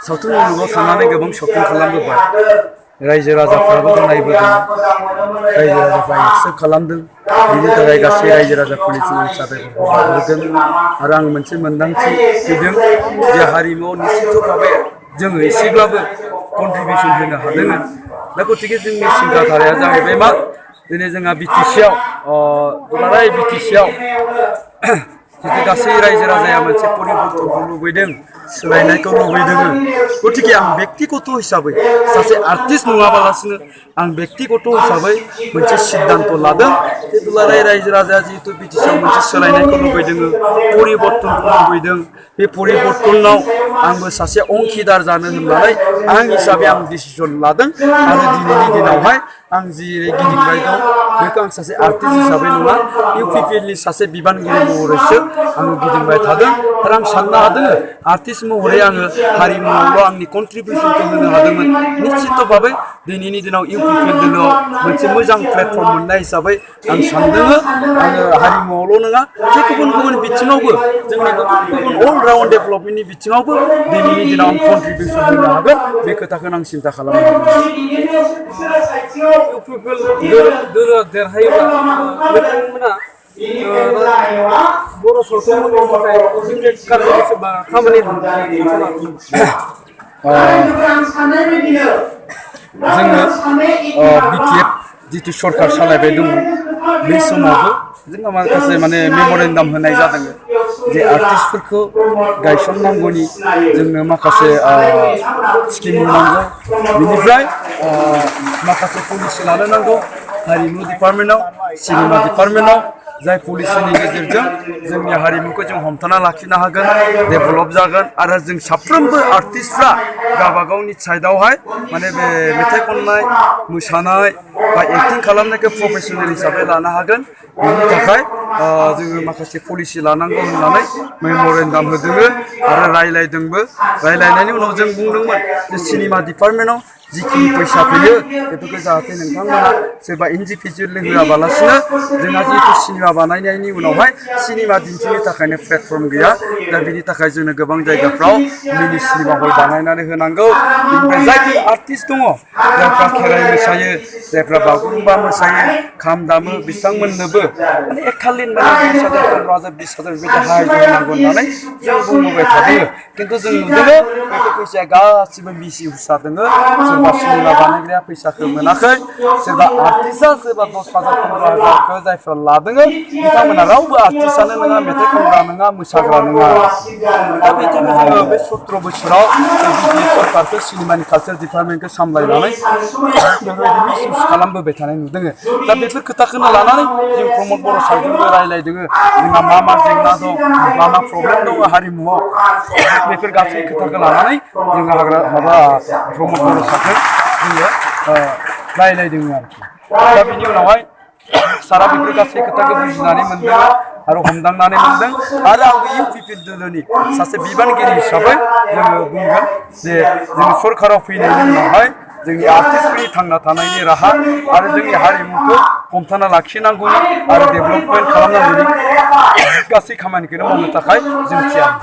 सावथुन मुलुगाव थांनानै गोबां शपिं खालामबोबाय रायजो राजाफ्राबो नायबोदों रायजो राजाफ्रा एक्सेप्ट खालामदों बिनि थाखाय गासै रायजो राजाफोरनिसिम आं साबायखर बावहरदों आरो आं मोनसे मोन्दांथि फैदों जे हारिमुआव निश्चित भाबै जोङो एसेब्लाबो कन्ट्रिबिउसन होनो हादों दा गतिके जोंनि सिन्ताधाराया जाहैबाय मा दिनै जोंहा बिटिसिआव दुलाराय बिटिसिआव जितु गासै रायजो राजाया मोनसे परिबर्तनखौ लुबैदों सोलायनायखौ लुबैदों गतिके आं बेक्तिगत हिसाबै सासे आर्टिस्ट नङाबालासिनो आं बेक्तिगत हिसाबै मोनसे सिद्धान्त लादों जे दुलाराय रायजो राजाया जिहेतु बिटिसिआव मोनसे सोलायनायखौ लुबैदों परिबर्तनखौ लुबैदों बे परिबर्तनाव आंबो सासे अंखिदार जानो होननानै आं हिसाबै आं डिसिसन लादों आरो दिनैनि दिनावहाय आं जेरै गिदिंबाय दं बेखौ आं सासे आर्टिस्ट हिसाबै नङा इउपिपिएलनि सासे बिबानगिरि महरैसो आङो गिदिंबाय थादों आरो आं साननो हादों आर्टिस्ट महरै आङो हारिमुआवल' आंनि कन्ट्रिबिउसनखौ होनो हादोंमोन निश्चित भाबै दिनैनि दिनाव इउपिपिएल दोलोआव मोनसे मोजां प्लेटफर्म मोननाय हिसाबै आं सानदों आङो हारिमुआवल' नङा जे गुबुन गुबुन बिथिङावबो जोंनि गुबुन गुबुन अल राउन्ड डेभेलपमेन्टनि बिथिङावबो दिनैनि दिनाव आं कन्ट्रिबिउसन होनो हागोन बे खोथाखौनो आं सिन्था खालामनो दोलोआ देरहायोब्ला बिथांमोना बर' सावथुननि थाखाय खामानि जोङो बिटिएफ जितु सरकार सालायबाय दङ बे समावबो जोंहा माखासे माने मेम'रेन्डाम होनाय जादों जे आर्टिस्टफोरखौ गायसननांगौनि जोंनो माखासे स्किम होनांगौ बिनिफ्राय माखासे पलिसि लानो नांगौ हारिमु डिपार्टमेन्टआव सिनेमा डिपार्टमेन्टआव जाय पलिसिनि गेजेरजों जोंनि हारिमुखौ जों हमथाना लाखिनो हागोन डेभेलप जागोन आरो जों साफ्रोमबो आर्टिस्टफ्रा गावबा गावनि साइडआवहाय माने बे मेथाइ खननाय मोसानाय बा एक्टिं खालामनायखौ प्रफेसनेल हिसाबै लानो हागोन बेनि थाखाय जोङो माखासे पलिसि लानांगौ होननानै मेम'रेन्डाम होदों आरो रायलायदोंबो रायलायनायनि उनाव जों बुंदोंमोन जे सिनेमा डिपार्टमेन्टआव जिखिनि फैसा फैयो बेफोरखौ जाहाथे नोंथांमोना सोरबा इन्डिभिजुवेलि होआबालासिनो जोंहा जिहेतु सिनेमा बानायनायनि उनावहाय सिनेमा दिन्थिनो थाखायनो प्लेटफर्म गैया दा बिनि थाखाय जोंनो गोबां जायगाफ्राव मिनि सिनेमा हल बानायनानै होनांगौ बेनिफ्राय जायफोर आर्टिस्ट दङ जायफ्रा खेराइ मोसायो जायफ्रा बागुरुम्बा मोसायो खाम दामो बिथांमोननोबो माने एकालिन माने 10,000 15,000 20,000 बेबायदि हाय होनांगौ होननानै जों बुंबोबाय थादों खिन्थु जों नुदों बेफोर फैसाया गासिबो मिस इउस जादों सोरबा सिनेमा बानायग्राया फैसाखौ मोनाखै सोरबा आर्टिस्टआ सोरबा 10,000 15,000खौ जायफ्रा लादों बिथांमोना रावबो आर्टिस्टआनो नङा मेथाइ खनग्रा नङा मोसाग्रा नङा दा बिदिनो जोङो बे 17 बोसोराव बिटिएफ सरकारखौ सिनेमानि कालचार डिपार्टमेन्टखौ सामलायनानै बेबायदि मिस इउस खालामबोबाय थानाय नुदों दा बेफोर खोथाखौनो लानानै जों प्रमद बर' सारजोंबो रायलायदों जोंहा मा जेंना दं मा प्रब्लेम दङ हारिमुआव बेफोर गासै खोथाखौ लानानै जोङो प्रमद बर' सारजों जोङो रायलायदों आरोखि दा बिनि उनावहाय सारा बेफोर गासै खोथाखौ बुजिनानै मोनदों आरो हमदांनानै मोनदों आरो आंबो इउपिपिएल दोलोनि सासे बिबानगिरि हिसाबै जोङो बुंगोन जे जों सरकाराव फैनायनि उनावहाय जोंनि आर्टिस्टफोरनि थांना थानायनि राहा आरो जोंनि हारिमुखौ हमथाना लाखिनांगौनि आरो डेभेलपमेन्ट खालामनांगौनि गासै खामानिखौनो मावनो थाखाय जों थियारि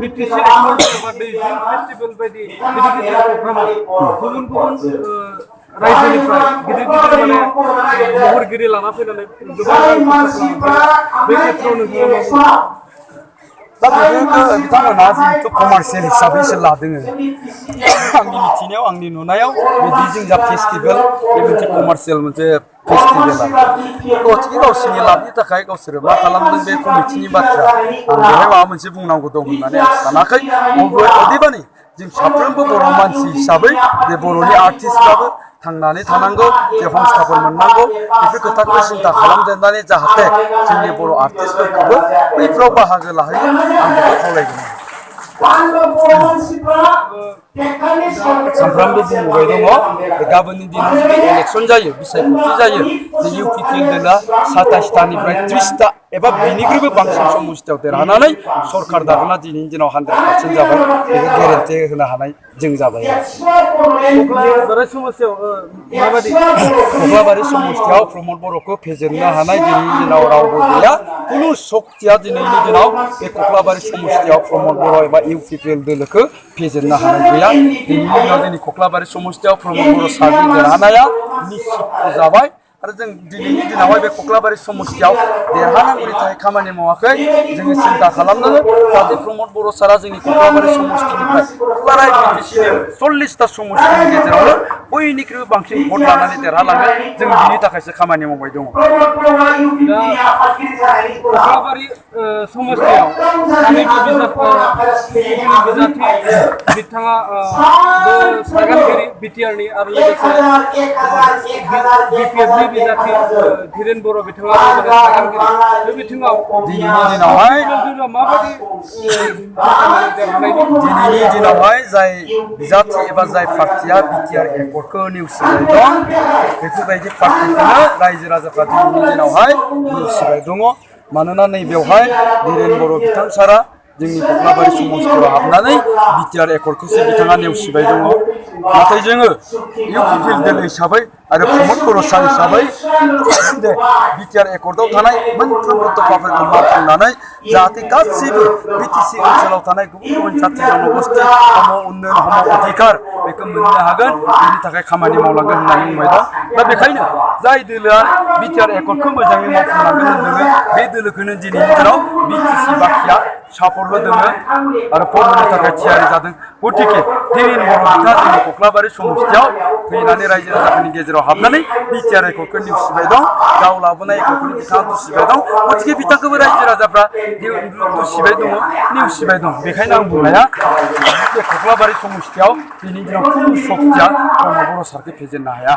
बिटिसि फेस्टिभेल बायदि गिदिर गिदिर प्रग्रामाव गुबुन गुबुन रायजोनिफ्राय गिदिर गिदिर माने महरगिरि लाना फैनानै गोबां बे खेत्रआव नोंथाङा दा बेफोरखौ बिथांमोना जिहेतु कमार्सियेल हिसाबैसो लादों आंनि मिथिनायाव आंनि नुनायाव बे दिजिंजा फेस्टिभेल बे मोनसे कमार्सियेल मोनसे फेस्टिभेल गतिके गावसोरनि लाबनि थाखाय गावसोरो मा खालामदों बे कमिटिनि बाथ्रा आं बेवहाय माबा मोनसे बुंनांगौ दं होननानै आं सानाखै अदेबानि जों साफ्रोमबो बर' मानसि हिसाबै बे बर'नि आर्टिस्टफ्राबो थांनानै थानांगौ जे संस्थाफोर मोननांगौ बेफोर खोथाखौ सिन्था खालामदेरनानै जाहाथे जोंनि बर' आर्टिस्टफोरखौबो बैफ्राव बाहागो लाहैयो आं बेखौ खावलायदों सानफ्रामबो बुंबाय दङ गाबोननि दिनाव जुदि इलेक्सन जायो बिसायख'थि जायो जे इउपिपिएलआ 27थानिफ्राय 30ता एबा बिनिख्रुइबो बांसिन समस्थियाव देरहानानै सरकार दागोना दिनैनि दिनाव 100% जाबाय बेखौ गेरेन्टि होनो हानाय जों जाबाय कक्लाबारि समस्यायाव माबायदि कक्लाबारि समस्थियाव प्रमद बर'खौ फेजेननो हानाय दिनैनि दिनाव रावबो गैया कुनु शक्तिया दिनैनि दिनाव बे कक्लाबारि समस्थियाव प्रमद बर' एबा इउपिपिएल दोलोखौ फेजेननो हानाय गैया दिनैनि दिनाव जोंनि कक्लाबारि समस्थियाव प्रमद बर' सारि देरहानाया निश्चित जाबाय आरो जों दिनैनि दिनावहाय बे कक्लाबारि समस्थियाव देरहानांगौनि थाखाय खामानि मावाखै जोङो सिन्ता खालामनांगोन जाहाथे प्रमद बर' सारा जोंनि कक्लाबारि समस्थिनिफ्राय क्लाराय बिटिसिनि 40ता समस्थिनि गेजेरावनो बयनिख्रुइबो बांसिन भट लानानै देरहालाङो जों बिनि थाखायसो खामानि मावबाय दङ कक्लाबारि समस्यायाव सानैबो बिजाथि बिथाङा सागानगिरि बिटिआरनि आरो लोगोसे बिपिएफनि बिजाथि धीरेन बर' बिथाङा सागानगिरि बे बिथिङाव दिनैनि दिनावहाय माबायदि दिनैनि दिनावहाय जाय बिजाथि एबा जाय पार्टिया बिटिआर एकर्डखौ नेवसिबाय दं बेफोरबायदि पार्टिखौनो रायजो राजाफ्रा दिनैनि दिनावहाय नेवसिबाय दङ मानोना नैबेवहाय धीरेन बर' बिथां सारा जोंनि कक्लाबारि समस्थियाव हाबनानै बिटिआर एकर्डखौसो बिथाङा नेवसिबाय दङ नाथाय जोङो इउपिपिएल दोलो हिसाबै आरो प्रमद बर' सार हिसाबै दे बिटिआर एकर्डआव थानाय मोनफ्रोमबो दफाफोरखौ मावफुंनानै जाहाथे गासैबो बिटिसि ओनसोलाव थानाय गुबुन गुबुन जाथि जनगोष्ठी हम उन्नयन हम अधिकार बेखौ मोननो हागोन बेनि थाखाय खामानि मावलांगोन होननानै बुंबाय दं दा बेखायनो जाय दोलोआ बिटिआर एकर्डखौ मोजाङै मावफुंलांगोन होनदों बे दोलोखौनो दिनैनि दिनाव बिटिसि बाखिया सापर्ट होदों आरो भट होनो थाखाय थियारि जादों गतिके धीरेन बर' बिथाङा जोंनि कक्लाबारि समस्थियाव फैनानै रायजो राजाफोरनि गेजेराव हाबनानै बिटिआर एकर्डखौ नेवसिबाय दं गाव लाबोनाय एकर्डखौनो बिथाङा दुसिबाय दं गतिके बिथांखौबो रायजो राजाफ्रा दुसिबाय दङ नेवसिबाय दं बेखायनो आं बुंनाया बे कक्लाबारि समस्थियाव दिनैनि दिनाव कुनु शक्तिया प्रमद बर' सारखौ फेजेननो हाया